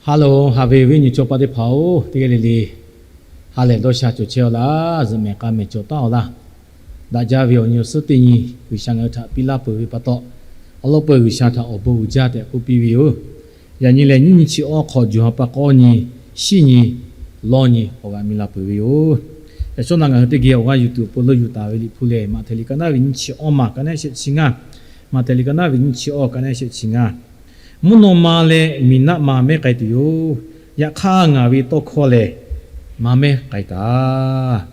Hello, haꞈ ve awˬ viˉ awˬ nyi chaw paˆ teˇ hpaˍ-oˬ, teˇ geh le le ha lehˬ dawˇ sha cawˬ chehˇ-aw laˇ. Zuhꞈ mehˍ k'a mehˍ cawˬ taˍ-aw laˇ. Daꞈ jaˇ ve awˬ nyi awˬ suhˉ teˇ nyi G'uiˬsha ngaˬ hui htaꞈ piˇ laˇ peuˬ ve pa taw, awˉ lawˉ peuˬ G'uiˬsha htaꞈ awˬ bon uiˍ jaˇ tehꞈ k'oˆ piˇ ve yoˬ. Yaꞈ nyi lehˬ, nyiˇ nyi chi awˇ hk'aw, jawˬ ha pa k'awˇ nyi, shiˉ nyi, lawˇ nyi k'awꞈ g'a miˇ la peuˬ ve yoˬ. Yaꞈ shawˉ naˆ ngaˬ hui teˇ geh awˬ g'aˇ yuˬ tuˬ awˬ pon leuˇ yuˬ taˍ ve Liꞈ hpu lehˬ, Maꞈhtehˍ liꞈ ka naˆ ve nyiˇ chi awˇ maˬ ka naˆ shehˆ chi ngaˇ, Maꞈhtehˍ liꞈ ka naˆ ve nyiˇ chi awˇ ka naˆ shehˆ chi ngaˇ. Mvuhˇ naw ma leh miˬ naˆ ma mehˉ k'ai tuˬ yoˬ. Yaꞈ hk'aˇ, ngaˬ ve tawˇ hkawˇ lehˬ maˇ mehˉ k'ai taˍ.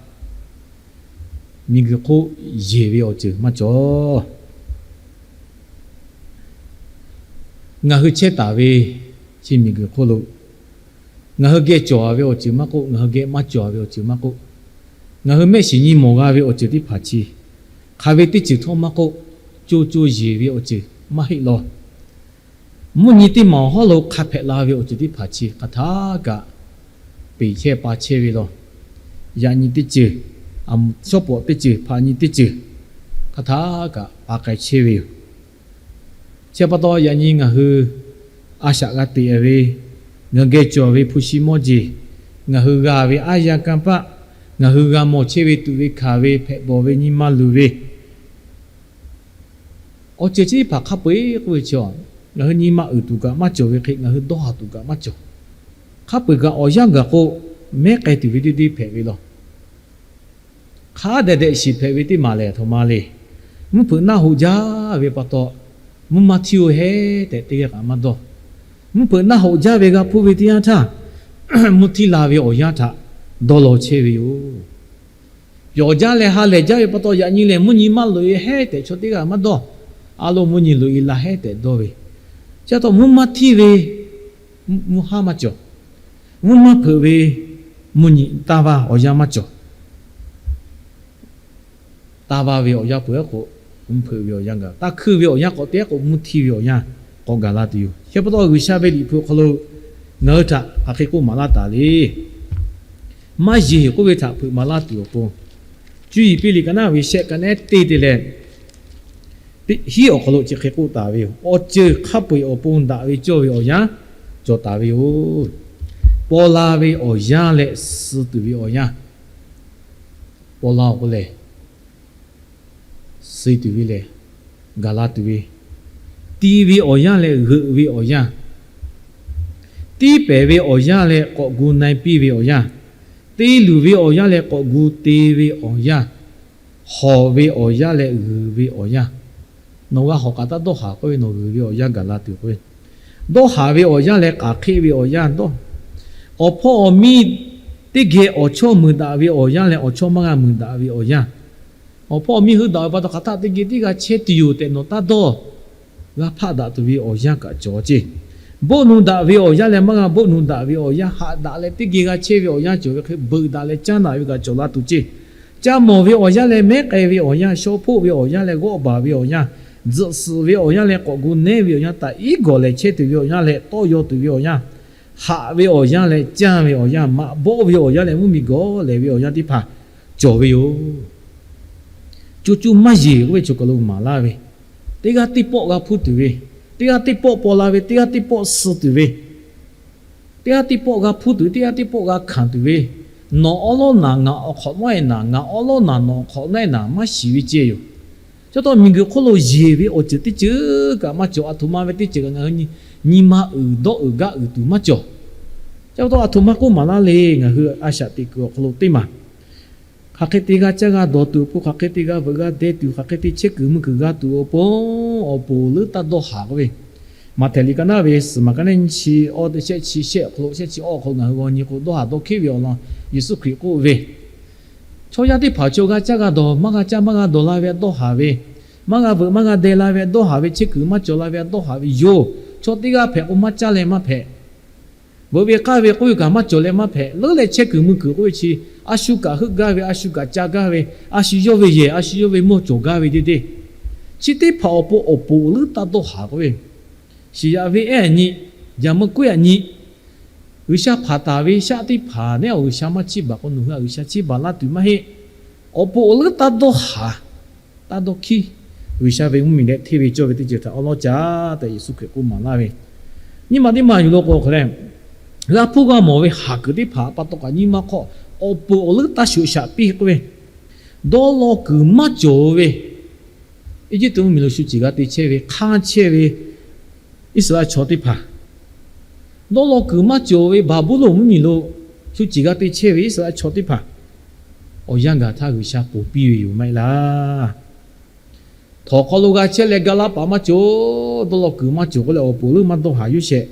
Miˬguiˬ hk'oˆ yeˬ ve awˬ ceuˬ maˇ cawˬ. Ngaˬ hui chehˇ taˍ ve chi miˬguiˬ hk'oˆ lo ngaˬ hui geh cawˬ ve awˬ ceuˬ maˇ k'oˆ, ngaˬ hui geh maˇ cawˬ ve awˬ ceuˬ maˇ k'oˆ, ngaˬ hui mehˆ shiˍ nyi mawˬ g'a ve awˬ ceuˬ teˇ hpaˍ chi hk'aˬ ve teˇ ceuˬ htawˇ maˇ k'oˆ, co co yeˬ ve awˬ ceuˬ maˇ heˆ law. Mvuhˇ nyi teˇ maˬ awˬ hawˉ lo hk'a hpehꞈ la ve awˬ ceuˬ teˇ hpaˍ chi hk'a htaˇ kaꞈ peˬ chehˇ pa chehˇ ve law. Yaꞈ nyi teˇ ceuˬ, shawˉ pawˍ teˇ ceuˬ, hpaꞈ nyi teˇ ceuˬ hk'a htaˇ kaꞈ pa k'ai chehˇ ve yoˬ. Chi pa taw, yaꞈ nyi ngaˬ hui a shaꞈ g'a teꞈ ve, ngaˬ hui geh cawˬ ve hpu shi mawˇ jeˬ, ngaˬ hui g'a ve aˉ yanˇ kanˇ paˆ, ngaˬ hui g'a mawˬ chehˇ ve tuꞈ ve hkanˍ ve hpehꞈ bawˬ ve nyi ma luˬ ve awˬ ceuˬ chi teˇ hpaˍ hk'a peu-eˬ k'oˆ ve chi, ngaˬ hui nyi ma uiˍ tuˬ kaꞈ maˇ cawˬ ve hk'e, ngaˬ hui dawˇ haˍ tuˬ kaꞈ maˇ cawˬ. Hk'a peu-eˬ kaꞈ awˬ yanˇ gaˬ k'o, mehˉ k'ai tuˬ ve teˇ deˇ hpehꞈ ve law. Hk'a dehꞈ dehꞈ shiˍ hpehꞈ ve teˇ maˬ lehˬ, a htoꞈ ma le. Mvuhˇ hpeuꞈ naˆ hoꞈ jaˇ ve pa taw, mvuhˇ maˇ htiˇ-oˬ hehˉ tehꞈ teˇ g'aˇ kaꞈ maˇ dawˇ. Mvuhˇ hpeuꞈ naˆ hoꞈ jaˇ ve g'a hpuˇ ve teˇ yanˇ htaˇ, mvuhˇ htiˇ la ve awˬ yanˇ htaꞈ dawˇ law chehˇ ve yoˬ. Pyawˬ jaˇ leh ha lehˬ jaˇ ve pa taw, yaꞈ nyi lehˬ mvuhˇ nyi maˇ loꞈ-e hehˉ tehꞈ chaw teˇ g'aˇ maˇ dawˇ. A lo mvuhˇ nyi loꞈ-e la hehˉ tehꞈ dawˇ ve. Chi pa taw mvuhˇ maˇ htiˇ ve mvuhˇ haˉ maˇ cawˬ. Mvuhˇ maˇ hpeuꞈ ve mvuhˇ nyi taˇ vaˇ awˬ yanˇ maˇ cawˬ. Taˇ vaˇ ve awˬ yanˇ peuˬ-a k'o, mvuhˇ hpeuꞈ ve awˬ yanˇ gaˬ, taˇ hkuiˇ ve awˬ yanˇ k'awꞈ te-a k'o, mvuhˇ htiˇ ve awˬ yanˇ k'awꞈ gaˬ la tuˬ yoˬ. Chi pa taw G'uiˬsha ve Liꞈ hpu awˬ hk'aw lo ngaˬ hui htaꞈ hk'aˬ hk'e k'oˆ maˍ laˇ taˍ le. Maˇ yeˬ k'oˆ ve htaꞈ hpeuꞈ maˍ laˇ tuˬ awˬ pon, Cuˇ yiˍ piˇ liꞈ ka naˆ ve shehˆ ka naˆ teˇ te leh, hiˉ awˬ hk'aw lo chi hk'e k'oˆ taˍ ve yoˬ. Awˬ ceuˬ hk'a peu-eˬ awˬ pon daꞈ ve cawˇ ve awˬ yanˇ cawˬ taˍ ve yoˬ. Paw la ve awˬ yanˇ leh suh tuˬ ve awˬ yanˇ. Paw la-oˬ k'o lehˬ, suh tuˬ ve lehˬ, gaˬ la tuˬ ve, ti ve awˬ yanˇ leh g'euꞈ ve awˬ yanˇ, tiˇ pehˍ ve awˬ yanˇ leh k'awꞈ gu na-e piˇ ve awˬ yanˇ, te luˬ ve awˬ yanˇ leh k'awꞈ gu te ve awˬ yanˇ, hawˍ ve awˬ yanˇ leh g'uiˬ ve awˬ yanˇ. Nawˬ g'a hawˍ kaꞈ taˇ dawˇ haˍ k'oˆ ve, nawˬ g'uiˬ ve awˬ yanˇ gaˬ la tuˬ k'oˆ ve, dawˇ haˍ ve awˬ yanˇ leh k'aˍ hk'eˆ ve awˬ yanˇ dawˇ. Awˬ hpawˇ awˬ miˇ teˇ geh awˬ chawˇ muiˬ daꞈ ve awˬ yanˇ leh awˬ chawˇ maˇ g'a muiˬ daꞈ ve awˬ yanˇ. Awˬ hpawˇ awˬ miˇ hui daꞈ ve pa taw hk'aˬ htaˆ teˇ geh tiˉ g'a chehˇ tuˬ yoˬ tehꞈ nawˬ taˇ dawˇ. G'a hpaˆ daꞈ tuˬ ve awˬ yanˇ kaꞈ cawˬ ceˇ. Boˆ nu daꞈ ve awˬ yanˇ leh maˇ g'a boˆ nu daꞈ ve awˬ yanˇ, haꞈ daꞈ leh teˇ geh g'a chehˇ ve awˬ yanˇ cawˬ ve hk'e, beuꞈ daꞈ leh caˉ naꞈ ve kaꞈ cawˬ la tuˬ ceˇ. Ca mawˬ ve awˬ yanˇ leh mehˉ k'ai ve awˬ yanˇ, shaw hpoˆ ve awˬ yanˇ leh g'awˆ baˬ ve awˬ yanˇ, tzuhꞈ suhˍ ve awˬ yanˇ leh k'awꞈ gu nehˉ ve awˬ yanˇ, taꞈ iˉ gawˬ lehˬ chehˇ tuˬ ve awˬ yanˇ leh tawˇ yaw tuˬ ve awˬ yanˇ, haꞈ ve awˬ yanˇ leh canˇ ve awˬ yanˇ, maꞈ bawˆ ve awˬ yanˇ leh mvuhˇ miˬ gawˬ lehˬ ve awˬ yanˇ teˇ hpaˍ cawˬ ve yoˬ. Coˇ coˇ maˇ yeˬ k'oˆ ve chaw kaˬ lo maˍ laˇ ve, teˇ g'aˇ teˇ pawˆ g'a hpuˇ tuˬ ve, teˇ g'aˇ teˇ pawˆ paw la ve, teˇ g'aˇ teˇ pawˆ suh tuˬ ve, teˇ g'aˇ teˇ pawˆ g'a hpuˇ tuˬ ve, teˇ g'aˇ teˇ pawˆ g'a hkanˍ tuˬ ve, nawˬ awˉ lawˉ naˍ, ngaˬ awˬ hk'awꞈ nawˉ-e naˍ, ngaˬ awˉ lawˉ naˍ, nawˬ awˬ hk'awꞈ nawˉ-e naˍ, maˇ shiˍ ve ceh yoˬ. Chi pa taw miˬguiˬ hk'oˆ lo yeˬ ve awˬ ceuˬ teˇ ceuˬ kaꞈ maˇ cawˬ. A htoꞈ ma ve teˇ ceuˬ kaꞈ ngaˬ hui nyi ma uiˍ dawˇ uiˍ gaˇ uiˍ tuˬ maˇ cawˬ. Chi pa taw a htoꞈ ma k'oˆ maˍ laˇ le, ngaˬ hui a shaꞈ teꞈ kuiˬ awˬ hk'aw lo teˇ maˬ hk'aˬ hk'e te g'a caˇ g'a dawˬ tuˬ awˬ pon, hk'aˬ hk'e te g'a veuꞈ g'a deh tuˬ, hk'aˬ hk'e te chehˇ kuiˬ mui kuiˬ g'a tuˬ awˬ pon, awˬ poˍ leuˉ taˇ dawˇ haˍ k'oˆ ve, Maꞈhtehˍ liꞈ ka naˆ ve suhˍ maˬ ka naˆ nyiˇ chi awˇ te shehˆ chi shehˆ awˬ hk'aw lo, shehˆ chi awˇ awˬ hk'aw lo ngaˬ hui g'aw nyi k'o, dawˇ haˍ dawˇ hkiˉ ve awˬ lawn Yeˍsuˆ Hkriꞈ k'oˆ ve, chaw yaˇ teˇ hpaˍ chaw g'a caˇ g'a dawˬ, maˇ g'a caˇ maˇ g'a dawˬ la ve a dawˇ haˍ ve, maˇ g'a veuꞈ maˇ g'a deh la ve a dawˇ haˍ ve, chehˇ kuiˬ maˇ cawˬ la ve a dawˇ haˍ ve yoˬ. Chaw teˇ g'aˇ hpehꞈ k'o maˇ caˇ leh maˇ hpehꞈ. Veuꞈ ve k'aˇ ve k'oˆ ve kaꞈ maˇ cawˬ leh maˇ hpehꞈ. Leuˉ leh chehˇ kuiˬ mui kuiˬ k'oˆ ve chi, a shu kaꞈ heuˆ gaˇ ve, a shu kaꞈ ca gaˇ ve, a shu yawˇ ve yehˬ, a shu yawˇ ve mawˇ cawˬ gaˇ ve deˇ deˇ. Chi teˇ hpaˍ awˬ pon awˬ poˍ leuˉ taˇ dawˇ haˍ k'oˆ ve, shiˍ yaꞈ ve ehˉ aꞈ nyi, jaˍ meuˇ k'oˆ aꞈ nyi, G'uiˬsha hpanˍ taˍ ve shaˆ teˇ hpaˍ nehˉ awˬ G'uiˬsha maˇ chiˇ baˬ k'o, nawˬ hui a G'uiˬsha chiˇ baˬ laˇ tuˬ maˇ heˆ. Awˬ pon awˬ leuˉ taˇ dawˇ haˍ, taˇ dawˇ hkiˉ. G'uiˬsha ve mvuhˇmiˬ leh hteˇ ve cawˇ ve teˇ ceuˬ htaꞈ awˉ lawˉ caˇ tehꞈ Yeˍsuˆ Hkriꞈ k'oˆ maˍ laˇ ve, nyiˇ maˬ teˇ maˬ yuˬ lo k'o hk'aˬ lehˬ, g'a hpuˇ g'a mawˬ ve haˍ kuiˬ teˇ hpaˍ pa taw kaꞈ nyi ma hk'aw awˬ peuˬ awˬ leuˉ taˇ shoꞈ shaꞈ piˇ k'oˆ ve, dawˇ law kuiˬ maˇ cawˬ ve, Eˇjiˇtuꞈ mvuhˇmiˬ lo shu ciˬ g'a te chehˇ ve, hk'anˇ chehˇ ve Iˉsaˍreˍlaˆ chaw teˇ hpaˍ, dawˇ law kuiˬ maˇ cawˬ ve Baˍbuˍlonˍ mvuhˇmiˬ lo shu ciˬ g'a te chehˇ ve Iˉsaˍreˍlaˆ chaw teˇ hpaˍ, awˬ yanˇ gaˬ htaˇ G'uiˬsha ponˬ piˇ ve yoˬ maˇ heˆ laˇ. Htawnˍ hk'aw lo g'a chehˇ leh ga laˇ paˍ maˇ cawˬ, dawˇ law kuiˬ maˇ cawˬ k'oˆ leh awˬ peuˬ leuˉ maˇ dawˇ haˍ yoˬ shehˍ.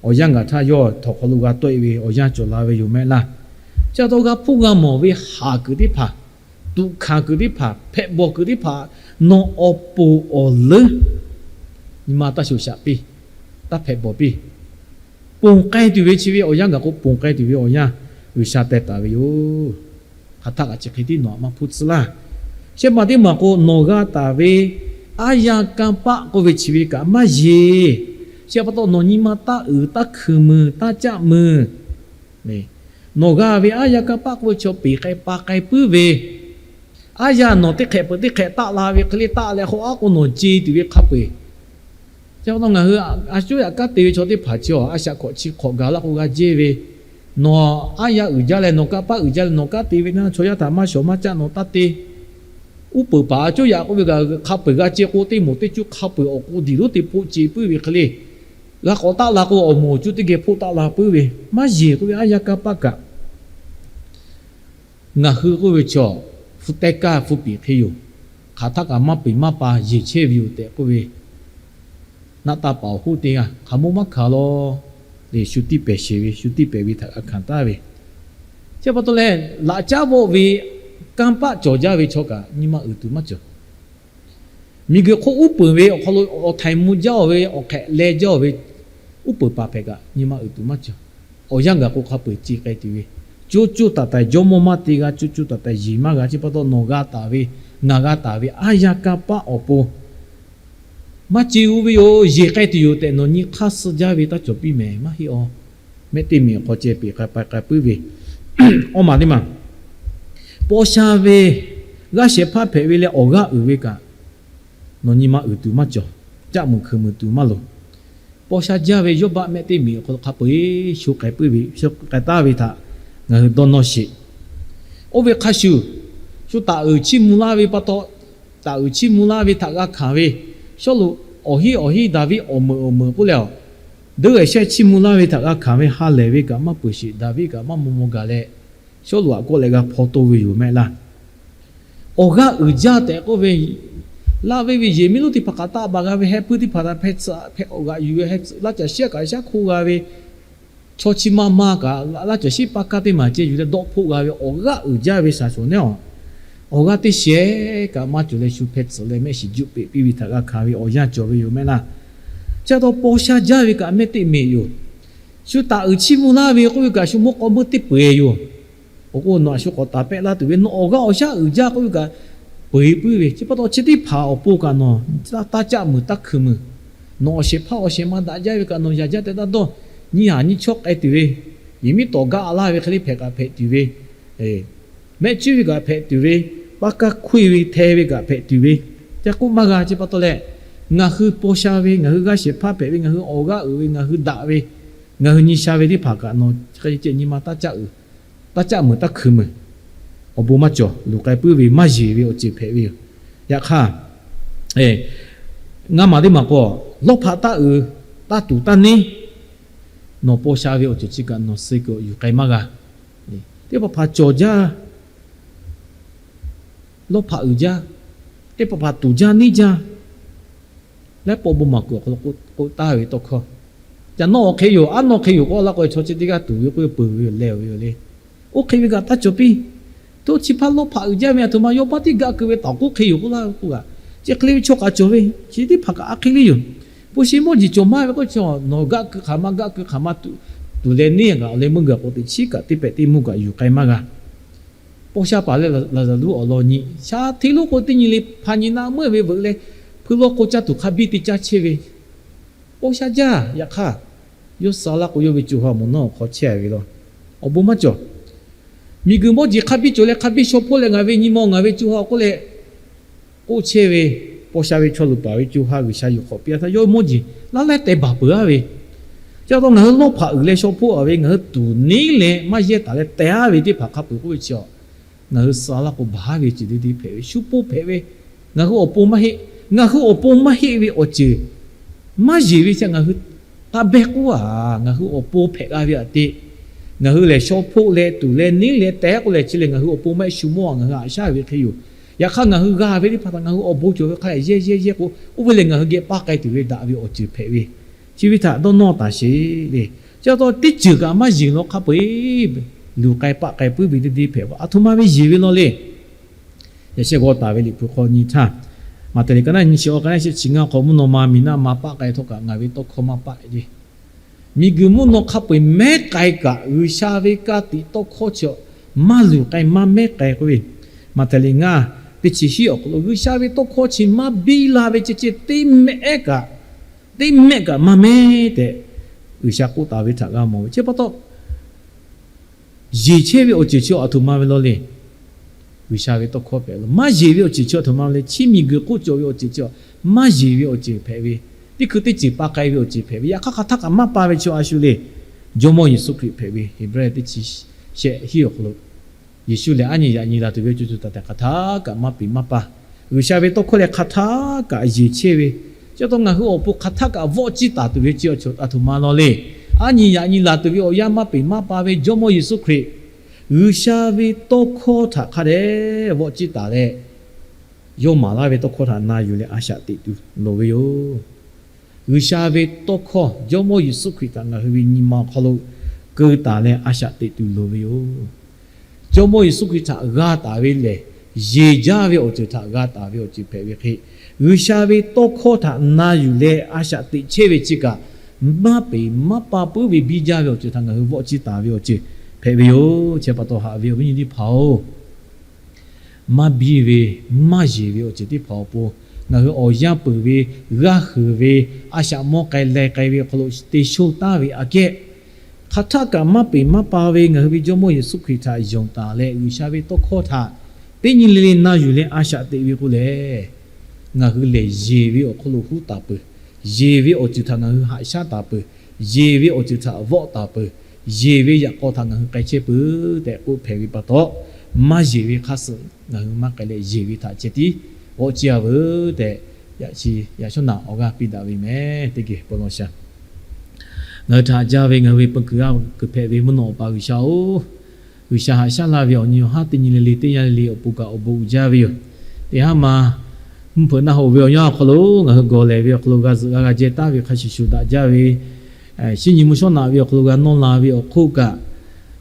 Awˬ yanˇ gaˬ htaˇ yawˇ htawnˍ hk'aw lo g'a tawˆ e ve awˬ yanˇ cawˬ la ve yoˬ maˇ heˆ laˇ. Chi pa taw g'a hpuˇ g'a mawˬ ve haˍ kuiˬ teˇ hpaˍ, tuꞈ hkanˍ kuiˬ teˇ hpaˍ, hpehꞈ bawˬ kuiˬ teˇ hpaˍ, nawˬ awˬ peuˬ awˬ leuˉ nyi ma taˇ shoꞈ shaꞈ piˇ, taˇ hpehꞈ bawˬ piˇ. Ponˬ k'ai tuˬ ve chi ve awˬ yanˇ gaˬ k'o, ponˬ k'ai tuˬ ve awˬ yanˇ G'uiˬsha teh taˍ ve yoˬ. Hk'aˬ htaˇ kaꞈ chi hk'e tiˉ nawˬ htaꞈ maˇ hpuˇ tcuhˉ laˇ. Shehˆ ma teˇ maˬ k'o, nawˬ g'a taˍ ve aˉ yanˇ kanˇ paˆ k'oˆ ve chi ve kaꞈ maˇ yeˬ. Chi pa taw nawˬ nyi ma taˇ uiˍ, taˇ hkui mui, taˇ caˆ mui. Nawˬ g'a ve aˉ yanˇ kanˇ paˆ k'oˆ ve chaw peˬ k'ai pa k'ai puiˉ ve, aˉ yanˇ nawˬ teˇ hk'ehꞈ peuˬ teˇ hk'ehꞈ taˆ la ve hk'e le taˆ leh, hk'aw aˉ k'o nawˬ ce tuˬ ve hk'a peu-eˬ. Chi pa taw ngaˬ hui a cuˉ yaꞈ kanˉ te ve chaw teˇ hpaˍ chi a shaꞈ hkawꞈ chi hk'awꞈ gaˬ laˇ k'o g'a jehˇ ve, nawˬ aˉ yanˇ uiˍ jaˇ leh nawˬ kanˇ paˆ uiˍ jaˇ leh nawˬ kanˉ te ve na, chaw yaˇ htaꞈ maˇ shawˍ maˇ caˆ nawˬ taˇ te. Uˉ peunˍ paˍ a cuˉ yaꞈ k'oˆ ve kaꞈ hk'a peu-eˬ g'a ce k'o, teˇ moˍ teˇ cuˇ hk'a peu-eˬ awˬ k'o diˬ lonˉ te hpoˆ ce puiˉ ve hk'e le, g'a k'awꞈ taˆ la k'o awˬ moˍ awˬ cuˇ teˇ geh hpoˆ taˆ la puiˉ ve, maˇ yeˬ k'oˆ ve aˉ yanˇ kanˇ paˆ kaꞈ. Ngaˬ hui k'oˆ ve chaw, hpu teh kaˇ hpu piˍ hk'e yoˬ. Hk'aˬ htaˇ kaꞈ maˇ peˬ maˇ pa yeˬ chehˇ ve yoˬ tehꞈ k'oˆ ve, naˆ taˇ paˍ awˬ hoˉ teˇ g'aˇ hk'aˬ moˇ maˇ hkanˍ law. Lehˬ shu tiˇ pehˍ sheˍ ve, shu tiˇ pehˍ ve htaꞈ g'a hkanˍ taˍ ve. Chi pa taw leh, laꞈ caˉ vawˆ ve kanˇ paˆ cawˬ jaˇ ve chaw kaꞈ nyi ma uiˍ tuˬ maˇ cawˬ. Miˬguiˬ hk'oˆ uˉ peunˍ ve awˬ hk'aw lo awˬ htaiˍ mvuh jaˇ-oˬ ve, awˬ hk'ehꞈ leh jaˇ-oˬ ve, uˉ peunˍ paˍ hpehꞈ kaꞈ nyi ma uiˍ tuˬ maˇ cawˬ. Awˬ yanˇ gaˬ k'o hk'a peu-eˬ ce k'ai tuˬ ve, co co taiˍ taiˍ jawˇmawˇ maˇ te g'a, co co taiˍ taiˍ yeˬ maˇ g'a. Chi pa taw nawˬ g'a taˍ ve, ngaˬ g'a taˍ ve aˉ yanˇ kanˇ paˆ awˬ pon maˇ ce-o ve yoˬ, yeˬ k'ai tuˬ yoˬ tehꞈ nawˬ nyi hk'aˇ suh jaˇ ve taˇ cawˬ piˇ mehˍ maˇ heˆ-aˬ. Mehˆ teˇ miˬ awˬ hk'aw ceh peˬ k'ai pa k'ai puiˉ ve, awˇ maˬ teˇ maˬ paw sha ve g'aˇ shehˍ hpaˇ hpehꞈ ve leh awˬ g'aˇ uiˍ ve kaꞈ, nawˬ nyi ma uiˍ tuˬ maˇ cawˬ. Caˆ muiˬ hkui muiˬ tuˬ maˇ loˍ. Paw sha jaˇ ve Yawˇbaˆ mehˆ teˇ miˬ awˬ hk'aw lo hk'a peu-eˬ sho k'ai puiˉ ve, sho k'ai taˍ ve htaꞈ ngaˬ hui dawˇ nawˇ sheˍ. Oˇ ve hk'a shuˍ, shu taˍ uiˍ chiˇ mvuh laˇ ve pa taw, taˍ uiˍ chiˇ mvuh laˇ ve htaꞈ g'a hkanˍ ve Sawˉluꞈ, awˬ hiˉ awˬ hiˉ Daˍviˆ awˬ meuꞈ awˬ meuꞈ k'oˆ leh, deˇ g'ehˬ shehˆ chiˇ mvuh laˇ ve htaꞈ g'a hkanˍ ve ha lehˬ ve kaꞈ maˇ peuˬ sheˍ. Daˍviˆ kaꞈ maˇ maw maw gaˬ leh, Sawˉluꞈ aꞈ kawˆ leh g'a hpaw toˇ ve yoˬ mehˆ laˇ. Awˬ g'aˇ uiˍ jaˇ tehꞈ k'oˆ ve, laˇ ve ve yehˬ miˇ lonˉ teˇ hpaˍ kaꞈ taˆ baˬ g'a ve, heh puiˇ teˇ hpaˍ htaꞈ hpeh tsuhꞈ hpeh awˬ g'aꞈ yuˬ ve, heh tsuhꞈ laˇ caˬ shiˉ kaꞈ shaˉ hkoˇ g'a ve, chaw chi ma ma kaꞈ laˇ caˬ shiˉ paˇ kaˇ teˇ maˬ ceh yuˬ leh dawˆ hpoˆ g'a ve awˬ g'aˇ uiˍ jaˇ ve shaˍ shawˍ neˉ-aˬ, awˬ g'aˇ teˇ shehˍ kaꞈ maˇ cawˬ leh shu hpeh tsuhꞈ leh mehˆ shiˍ juˆ peꞈ piˇ ve htaꞈ g'a hkanˍ ve awˬ yanˇ cawˬ ve yoˬ mehˆ laˇ. Chi pa taw paw sha jaˇ ve kaꞈ mehˆ teˇ miˬ yoˬ. Shu taˍ uiˍ chiˇ mvuh laˇ ve k'oˆ ve kaꞈ shu mawˇ k'aw meuˇ teˇ peu-eˬ yoˬ. Awˬ k'o nawˬ aꞈ shu k'awꞈ taˍ pehˆ laˇ tuˬ ve, nawˬ awˬ g'aˇ awˬ shaˉ uiˍ jaˇ k'oˆ ve kaꞈ peu-eˬ puiˉ ve, chi pa taw chi teˇ hpaˍ awˬ pon kaꞈ nawˬ taˇ caˆ muiˬ taˇ hkui muiˬ. Nawˬ awˬ shehˍ hpaˇ awˬ shehˍ ma daꞈ jaˇ ve kaꞈ nawˬ yaꞈ jaˇ teh taˇ dawˇ. Nyiˇ haˍ nyiˇ chawˇ k'ai tuˬ ve, yehˬ miˉ tawˍ gaˆ laˇ ve hk'e le hpehꞈ kaꞈ hpehꞈ tuˬ ve, mehˆ cuˉ ve kaꞈ hpehꞈ tuˬ ve, paˇ kaˇ hkoˇ-e ve hteh ve kaꞈ hpehꞈ tuˬ ve, ca k'oˆ maˇ g'a. Chi pa taw leh, ngaˬ hui paw sha ve, ngaˬ hui g'aˇ shehˍ hpaˇ hpehꞈ ve, ngaˬ hui awˬ g'aˇ uiˍ ve, ngaˬ hui daꞈ ve, ngaˬ hui nyi sha ve teˇ hpaˍ kaꞈ nawˬ ceh nyi ma taˇ caˆ uiˍ, taˇ caˆ muiˬ taˇ hkui muiˬ. Awˬ bon maˇ cawˬ. Luˬ k'ai puiˉ ve maˇ yeˬ ve awˬ ceuˬ hpehꞈ ve yoˬ. Yaꞈ hk'aˇ, ngaˇ maˬ teˇ maˬ k'o, lawˇ hpaꞈ taˇ uiˍ, taˇ tuˍ taˇ neˇ, nawˬ paw sha ve awˬ ceuˬ chi kaꞈ nawˬ suh kuiˬ yuˬ k'ai maˇ g'a. Teˇ hpaˍ hpaˍ cawˬ jaˇ, lawˇ hpaꞈ uiˍ jaˇ, teˇ hpaˍ hpaˍ tuˍ jaˇ neˇ jaˇ, laiˉ pawˆ bon maˍ kuiˬ awˬ hk'aw lo k'oˆ taˍ ve tawˇ hkawˇ. Ca nawˇ awˬ hk'e yoˬ, aˉ nawˇ hk'e yoˬ k'oˆ laˇ k'o, chaw chi teˇ g'aˇ tuˍ ve k'oˆ peuˬ ve yoˬ, leh ve yoˬ le. Oˇ hk'e ve kaꞈ taˇ cawˬ piˇ. Toˇ chi hpaˇ lawˇ hpaꞈ uiˍ jaˇ ve, aˬ htoꞈ ma yawˇ baˆ tiˉ gaˆ keu ve taˍ k'oˆ hk'e yoˬ k'oˆ laˇ k'o kaꞈ, chi hk'e le ve chaw kaꞈ cawˬ ve, chi teˇ hpaˍ kaꞈ a hk'e le yoˬ. Bon shi mawˇ jeˬ cawˬ maˇ ve k'o, chaw nawˬ gaˆ keu hk'aˬ ma gaˆ keu hk'aˬ ma tuˬ leh neˇ kaꞈ awˬ leh meuˇ gaˬ k'o, teꞈ chiˉ kaꞈ teˇ pehꞈ teˇ mvuhˇ kaꞈ yuˬ k'ai maˇ g'a. Paw sha paˍ leh Laˍzaˍruˆ awˬ lawn nyi sha hteˇ lonˉ k'o, teˇ nyi le hpa nyi naˆ meuˇ ve veuꞈ leh, hpui lawˇ hk'o caˇ tuˬ hk'a biˇ teˇ caˇ chehˇ ve, paw sha jaˇ. Yaꞈ hk'aˇ, yawˇ suh laˇ k'o, yawˇ ve co ha moˍ naˇ awˬ hk'aw chehˇ ve law. Awˬ bon maˇ cawˬ. Miˬguiˬ mawˇ jeˬ hk'a biˇ cawˬ leh hk'a biˇ shaw hpoˇ leh ngaˬ ve nyi ma ngaˬ ve co ha k'oˆ leh k'oˆ chehˇ ve, paw sha ve chaw luˬ paˍ ve co ha G'uiˬsha yuˬ hk'awꞈ piˇ-a htaˇ, yawˇ mawˇ jeˬ laˇ laiˉ teh baˬ peuˬ-a ve, Chi pa taw ngaˬ hui lawˇ hpaꞈ uiˍ leh shaw hpoˆ a ve, ngaˬ hui tuˍ neˉ leh maˇ yehˇ taˍ leh teh aˉ ve teˇ hpaˍ hk'a peuˬ k'oˆ ve chi a, ngaˬ hui suh laˇ k'o baˬ ve ceuˬ teˇ teˇ hpehꞈ ve, shu poˇ hpehꞈ ve, ngaˬ hui awˬ pon maˇ heˆ. Ngaˬ hui awˬ pon maˇ heˆ ve awˬ ceuˬ maˇ yeˬ ve chi ngaˬ hui k'a behˇ k'oˆ a, ngaˬ hui awˬ pon hpehꞈ g'a ve aꞈ te. Ngaˬ hui lehˬ shaw hpoˆ leh tuˍ leh neˉ leh teh k'oˆ leh chi lehˬ ngaˬ hui awˬ pon maˇ heˆ, shu mawˇ a ngaˬ hui haꞈ shaˉ ve hk'e yoˬ. Yaꞈ hk'aˇ ngaˬ hui g'a ve teˇ hpaˍ htaꞈ ngaˬ hui awˬ bon cawˬ ve hk'a yehˇ yehˇ yehˇ k'o, oˇ ve lehˬ ngaˬ hui geh paˇ k'ai tuˬ ve daꞈ ve awˬ ceuˬ hpehꞈ ve, chi ve htaꞈ dawˇ nawˇ taˍ sheˍ le. Chi pa taw teˇ ceuˬ kaꞈ maˇ yeˬ law hk'a peu-eˬ luˬ k'ai paˆ k'ai puiˉ ve teˇ teˇ hpehꞈ ve, aˬ htoꞈ ma ve yeˬ ve law le. Yaꞈ sheh g'aw taˍ ve Liꞈ hpu hk'aw nyi htaˇ, Maꞈhtehˍ liꞈ ka naˉ nyi chi awˬ ka naˉ shehˆ chi ngaˇ hk'aw, mvuhˇ naw ma miˬ naˆ ma paˆ k'ai htawˇ kaꞈ ngaˬ ve tawˇ hkawˇ maˇ paˆ le. Miˬguiˬ mvuhˇ naw hk'a peu-eˬ mehˉ k'ai kaꞈ G'uiˬsha ve ka tiꞈ tawˇ hkawˇ chi maˇ luˬ k'ai maˇ mehˉ k'ai k'oˆ ve, Maꞈhtehˍ liꞈ ngaˇ teˇ chi hiˉ awˬ hk'aw lo G'uiˬsha ve tawˇ hkawˇ chi maˇ biˇ la ve ceh ceh teˇ mehˆ kaꞈ, teˇ mehˆ kaꞈ maˇ mehˉ tehꞈ G'uiˬsha k'oˆ taˍ ve htaꞈ g'a mawˬ ve. Chi pa taw yeˬ chehˇ ve awˬ ceuˬ chi aˬ htoꞈ ma ve law le. G'uiˬsha ve tawˇ hkawˇ hpehꞈ lo maˇ yeˬ ve awˬ ceuˬ chi aˬ htoꞈ ma ve le. Chi miˬguiˬ hk'oˆ cawˬ ve awˬ ceuˬ chi maˇ yeˬ ve awˬ ceuˬ hpehꞈ ve, teˇ hkui teˇ ceuˬ pa k'ai ve awˬ ceuˬ hpehꞈ ve, yaꞈ hk'aˇ hk'aˬ htaˆ kaꞈ maˇ pa ve chi a shu le. Jawˇmawˇ Yeˍsuˆ Hkriꞈ hpehꞈ ve, Heˍbrehˇ teˇ chi shehˆ hiˉ awˬ hk'aw lo Yeˍsuˆ lehˬ aˉ nyi yaꞈ nyi laˬ tuˬ ve co co taiˍ taiˍ hk'aˬ htaˆ kaꞈ maˇ peꞈ maˇ pa. G'uiˬsha ve tawˇ hkawˇ lehˬ hk'aˬ htaˆ kaꞈ yeˬ chehˇ ve, chi pa taw ngaˬ hui awˬ pon hk'aˬ htaˆ kaꞈ vawˆ ciˇ taˍ tuˬ ve chi aˬ htoꞈ ma law le. Aˉ nyi yaꞈ nyi laˬ tuˬ ve awˬ yanˇ maˇ peꞈ maˇ pa ve Jawˇmawˇ Yeˍsuˆ Hkriꞈ, G'uiˬsha ve tawˇ hkawˇ htaꞈ hk'a dehꞈ vawˆ ciˇ taˍ leh, yawˇ maˍ laˇ ve tawˇ hkawˇ htaꞈ na yuˬ leh a shaꞈ teꞈ tuˬ loˍ ve yoˬ. G'uiˬsha ve tawˇ hkawˇ Jawˇmawˇ Yeˍsuˆ Hkriꞈ htaꞈ ngaˬ hui ve nyi ma awˬ hk'aw lo keu taˍ leh a shaꞈ teꞈ tuˬ loˍ ve yoˬ. Jawˇmawˇ Yeˍsuˆ Hkriꞈ htaꞈ g'a taˍ ve lehˬ, yeˬ jaˇ ve awˬ ceuˬ htaꞈ g'a taˍ ve awˬ ceuˬ hpehꞈ ve hk'e, G'uiˬsha ve tawˇ hkawˇ htaꞈ na yuˬ leh a shaꞈ teꞈ chehˇ ve chi kaꞈ, maˇ peꞈ maˇ pa puiˉ ve biˇ jaˇ ve awˬ ceuˬ htaꞈ ngaˬ hui vawˆ ciˇ taˍ ve awˬ ceuˬ hpehꞈ ve yoˬ. Chi pa taw haꞈ ve awˬ viˉ nyi teˇ hpaˍ-oˬ, maˇ biˇ ve, maˇ yeˬ ve awˬ ceuˬ teˇ hpaˍ awˬ pon ngaˬ hui awˬ yanˇ peuˬ ve, g'aˇ huiˍ ve, a shaꞈ mawˇ k'ai leh k'ai ve awˬ hk'aw lo te sho taˍ ve aꞈ kehˉ, hk'aˬ htaˆ kaꞈ maˇ peꞈ maˇ pa ve ngaˬ hui ve Jawˇmawˇ Yeˍsuˆ Hkriꞈ htaꞈ yonˍ taˍ leh G'uiˬsha ve tawˇ hkawˇ htaꞈ teˇ nyi le le na yuˬ leh a shaꞈ teꞈ ve k'o lehˬ, ngaˬ hui lehˬ yeˬ ve awˬ hk'aw lo huˉ taˍ peuˬ. Yeˬ ve awˬ ceuˬ htaꞈ ngaˬ hui haꞈ shaˉ taˍ peuˬ. Yeˬ ve awˬ ceuˬ htaꞈ vawˆ taˍ peuˬ. Yeˬ ve yaꞈ k'aw htaꞈ ngaˬ hui k'ai chehˇ peuˬ tehꞈ k'oˆ hpehꞈ ve pa taw, maˇ yeˬ ve hk'aˇ suh ngaˬ hui maˇ k'ai leh yeˬ ve htaꞈ ceh tiˉ vawˆ ciˇ a veuˬ tehꞈ, yaꞈ shawˉ naꞈ awˬ g'aˇ piˇ daꞈ ve meh teˇ geh bon lawˬ shaˍ. Ngaˬ hui htaꞈ haꞈ jaˇ ve ngaˬ hui ve peu kuiˬ g'aˇ kuiˬ hpehꞈ ve mvuhˇ naw awˬ pa G'uiˬsha-oˬ, G'uiˬsha haꞈ shaˉ laˇ ve awˬ nyi awˬ haˉ teˇ nyi le le teˇ yanˇ le le awˬ pon kaꞈ awˬ bon uiˍ jaˇ ve yoˬ. Teˇ haˉ ma mvuhˇ hpeuꞈ naˆ hoꞈ ve awˬ yanˇ awˬ hk'aw lo ngaˬ hui gawˬ lehˬ ve awˬ hk'aw lo g'a zuhꞈ g'a g'a jehˇ taˍ ve hk'a shuˍ shuˍ daꞈ jaˇ ve, shinˉ nyi mvuhˇ shawˉ naꞈ ve awˬ hk'aw lo g'a nawˇ la ve awˬ hk'oˆ kaꞈ,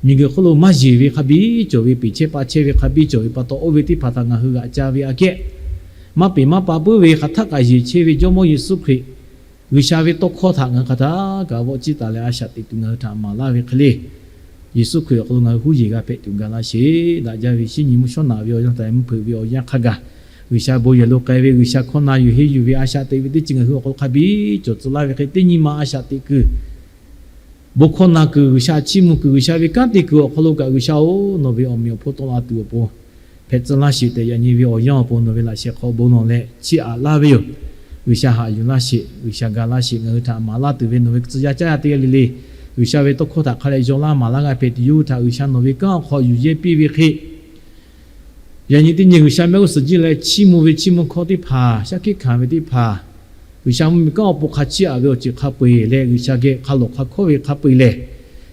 miˬguiˬ hk'oˆ lo maˇ yeˬ ve hk'a biˇ cawˬ ve, peˬ chehˇ pa chehˇ ve hk'a biˇ cawˬ ve pa taw, oˇ ve teˇ hpaˍ htaꞈ ngaˬ hui g'aꞈ ca ve aꞈ kehˉ, maˇ peˬ maˇ pa puiˉ ve hk'aˬ htaˆ kaꞈ yeˬ chehˇ ve Jawˇmawˇ Yeˍsuˆ Hkriꞈ, G'uiˬsha ve tawˇ hkawˇ htaꞈ ngaˬ hui hk'aˬ htaˆ kaꞈ vawˆ ciˇ taˍ leh a shaꞈ teꞈ tuˬ ngaˬ hui htaꞈ maˍ laˇ ve hk'e le, Yeˍsuˆ Hkriꞈ awˬ hk'aw lo ngaˬ hui huˉ yeˬ g'a hpehꞈ tuˬ gaˬ laˇ sheˍ. Daꞈ jaˇ ve shinˉ nyi mvuhˇ shawˉ naꞈ ve awˬ yanˇ htaꞈ mvuhˇ hpeuꞈ ve awˬ yanˇ hk'a gaˬ, G'uiˬsha bon yehˬ lo k'ai ve, G'uiˬsha hkawˇ na yuˬ henˇ yuˬ ve a shaꞈ teꞈ ve teˇ ceuˬ ngaˬ hui awˬ hk'aw lo hk'a biˇ cawˬ tcuh laˇ ve hk'e, teˇ nyi ma a shaꞈ teꞈ kuiˬ bon hkawˇ na kuiˬ, G'uiˬsha chiˇ mvuh kuiˬ, G'uiˬsha ve kanˉ te kuiˬ awˬ hk'aw lo kaꞈ G'uiˬsha-oˬ, nawˬ ve awˬ meꞈ awˬ hponˇ tawˆ la tuˬ awˬ pon hpehꞈ tcuh laˇ sheˍ tehꞈ, yaꞈ nyi ve awˬ yanˇ awˬ pon nawˬ ve laꞈ sheh hk'aw bon lawˬ leh chiˇ aꞈ laˇ ve yoˬ. G'uiˬsha haꞈ yuˬ laˇ sheˍ, G'uiˬsha ga laˇ sheˍ, ngaˬ hui htaꞈ maˍ laˇ tuˬ ve nawˬ ve tcuh yaˇ caˇ yaˇ teˇ g'aˇ le le, G'uiˬsha ve tawˇ hkawˇ htaꞈ hk'a leh yaw laˇ maˍ laˇ g'a hpehꞈ tuˬ yoˬ htaꞈ G'uiˬsha nawˬ ve kanˉ awˬ hk'aw yuˬ yehˇ piˇ ve hk'e, yaꞈ nyi teˇ nyi G'uiˬsha mehˆ g'uˇ suhˍ jiˇ leh chiˇ mvuh ve chiˇ mvuh hkawˇ teˇ hpaˍ, shaˉ hkiˆ hkanˍ ve teˇ hpaˍ, G'uiˬsha mvuhˇmiˬ kanˉ awˬ pon hk'a chiˇ aꞈ ve awˬ ceuˬ hk'a peu-eˬ leh G'uiˬsha geh hk'a lawˬ hk'a hkawˇ ve hk'a peu-eˬ lehˬ,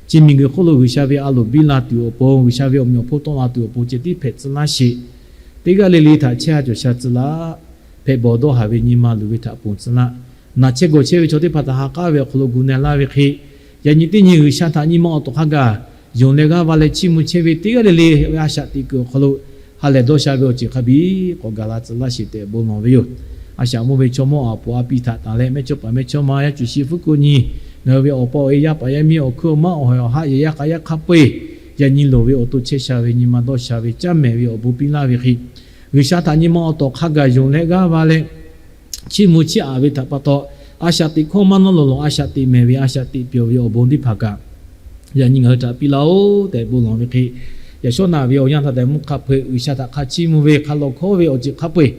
chi miˬguiˬ hk'oˆ lo G'uiˬsha ve a loˍ biˇ la tuˬ awˬ pon, G'uiˬsha ve awˬ meꞈ awˬ hponˇ tawˆ la tuˬ awˬ pon ceh tiˉ hpehꞈ tcuh laˇ sheˍ. Teˇ g'aˇ le le htaꞈ chehˇ ha cawˬ sha tcuh laˇ, hpehꞈ bawˬ dawˇ haˍ ve nyi ma luˬ ve htaꞈ ponˬ tcuh laˇ. Naˬ chehˇ gawˬ chehˇ ve chaw teˇ hpaˍ htaꞈ ha k'aˉ ve awˬ hk'aw lo gu na laˇ ve hk'e, yaꞈ nyi teˇ nyi G'uiˬsha htaꞈ nyi ma awˬ tawˍ hk'a gaˬ yonˍ leh g'aˇ va leh chiˇ mvuh chehˇ ve teˇ g'aˇ le le ve a shaꞈ teꞈ kuiˬ awˬ hk'aw lo ha lehˬ dawˇ sha ve awˬ ceuˬ hk'a biˇ k'awꞈ gaˬ la tcuh laˇ sheˍ tehꞈ bon lawˬ ve yoˬ. A shaꞈ mvuhˇ ve chaw mawˇ aˬ poˍ a piˇ htaꞈ tanˬ leh mehˇchawˇpaˍ mehˇchawˇma yaˇ cuˬ shi fuˉ ko nyi, ngaˬ hui ve awˬ pa awˬ e yaˇ paˍ yaˇ miˇ awˬ hkuiˉ awˬ maˇ awˬ hawehˬ awˬ haˆ yehˬ yaˇ k'a yaˇ hk'a peu-eˬ, yaꞈ nyi loˍ ve awˬ to chehˇ sha ve nyi ma dawˇ sha ve caˇ mehˍ ve awˬ bon piˇ laˇ ve hk'e, G'uiˬsha htaꞈ nyi ma awˬ tawˍ hk'a gaˬ yonˍ leh g'aˇ va leh chiˇ mvuh chiˇ aꞈ ve htaꞈ pa taw, a shaꞈ teꞈ hkawˇ maˇ nawˉ lawˬ lawˬ a shaꞈ teꞈ mehˍ ve a shaꞈ teꞈ pyawˬ ve awˬ bon teˇ hpaˍ kaꞈ, yaꞈ nyi ngaˬ hui htaꞈ piˇ laˇ-oˬ tehꞈ bon lawˬ ve hk'e, yaꞈ shawˉ naꞈ ve awˬ yanˇ htaꞈ tehꞈ mvuhˇ hk'a peu-eˬ G'uiˬsha htaꞈ hk'a chiˇ mvuh ve hk'a lawˬ hkawˉ ve awˬ ceuˬ hk'a peu-eˬ,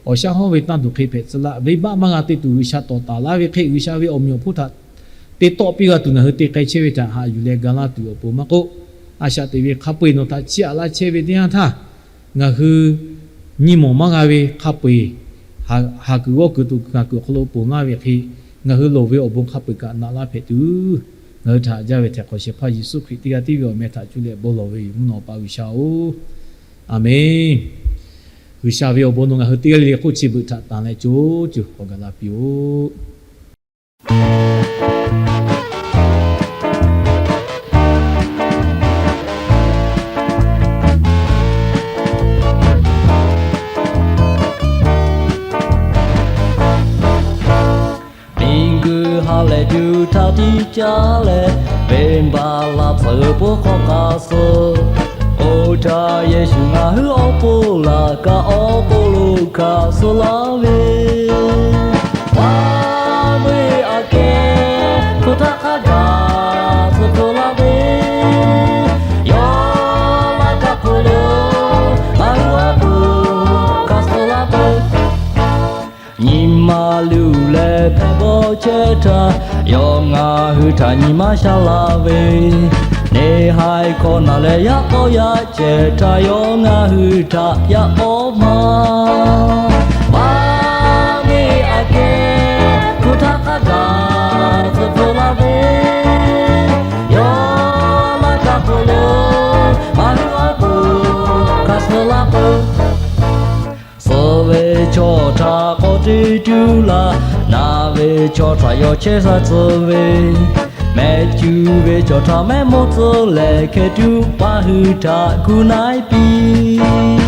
awˬ shaˉ hawˉ ve tanˇ tuˬ hk'e hpehꞈ tcuh laˇ, venˇbaˆ maˇ g'a te tuˬ G'uiˬsha tawˍ taˍ laˇ ve hk'e, G'uiˬsha ve awˬ meꞈ awˬ hponˇ htaꞈ te tawˆ piˇ g'a tuˬ ngaˬ hui te k'ai chehˇ ve htaꞈ haꞈ yuˬ leh ga laˇ tuˬ awˬ pon maˇ k'oˆ, a shaꞈ teꞈ ve hk'a peu-eˬ nawˬ htaꞈ chiˇ aꞈ laˇ chehˇ ve teˇ yanˇ htaˇ, ngaˬ hui nyi mawˬ maˇ g'a ve hk'a peu-eˬ, haˍ kuiˬ g'awˇ kuiˬ tuˬ ngaˬ kuiˬ awˬ hk'aw lo ponˬ laˇ ve hk'e, ngaˬ hui lawˬ ve awˬ bon hk'a peu-eˬ kaꞈ naꞈ laˇ hpehꞈ tuˬ, ngaˬ hui htaꞈ haꞈ jaˇ ve htaiˍ hk'awꞈ shehˍ hpaˇ Yeˍsuˆ Hkriꞈ teˇ g'aˇ tiˉ ve awˬ meh htaꞈ cuˇ leh bon lawˬ ve yoˬ mvuhˇ naw pa G'uiˬsha-oˬ, Aˍmenˍ. G'uiˬsha ve awˬ bon nawˬ ngaˬ hui teˇ g'aˇ le le hk'oˆ chi beuꞈ htaꞈ tanˍ leh co cuˬ k'awꞈ gaˬ la piˇ-oˆ. Miˬguiˬ ha lehˬ juˇ htaˇ tiˇ caˉ leh, venˇbaˆ laˇ tsuhꞈ po hk'awꞈ k'a suh, oˇ htaˇ Yeˍsuˆ ngaˬ hui awˬ pon laꞈ ka awˬ hk'aw lo hkanˍ suh laˇ ve, Maˇ ve aꞈ kehˉ hpu htaˇ hk'a gaˬ tcuh hto laˇ ve, yawˇ laˇ kaꞈ hk'oˆ lo ngaˬ hui awˬ pon hkanˍ suh laˇ peuˬ. Nyi ma luˬ leh hpehꞈ bawˆ chehˇ htaˇ, yawˇ ngaˬ hui htaꞈ nyi ma sha laˇ ve, neˇ haiˬ hkawꞈ naˬ leh yaˇ k'awˇ yaˇ cehˬ htaˇ, yawˇ ngaˬ hui htaꞈ yaˇ k'awˇ maˇ Maˇ ve aꞈ kehˉ hpu htaˇ hk'a gaˬ tcuh hto laˇ ve, yawˇ laˇ kaꞈ hk'oˆ lo ngaˬ hui awˬ pon hkanˍ suh laˇ peuˬ. Suh ve chaw htaꞈ k'awꞈ te tuˬ laˇ, naˬ ve chaw htaꞈ yawˇ chehˇ sha tcuh ve, mehˆ cuˇ ve chaw htaꞈ mehˆ mawˇ tcuh leh hkeh tuˬ, paˇ hui htaꞈ gu na-e piˇ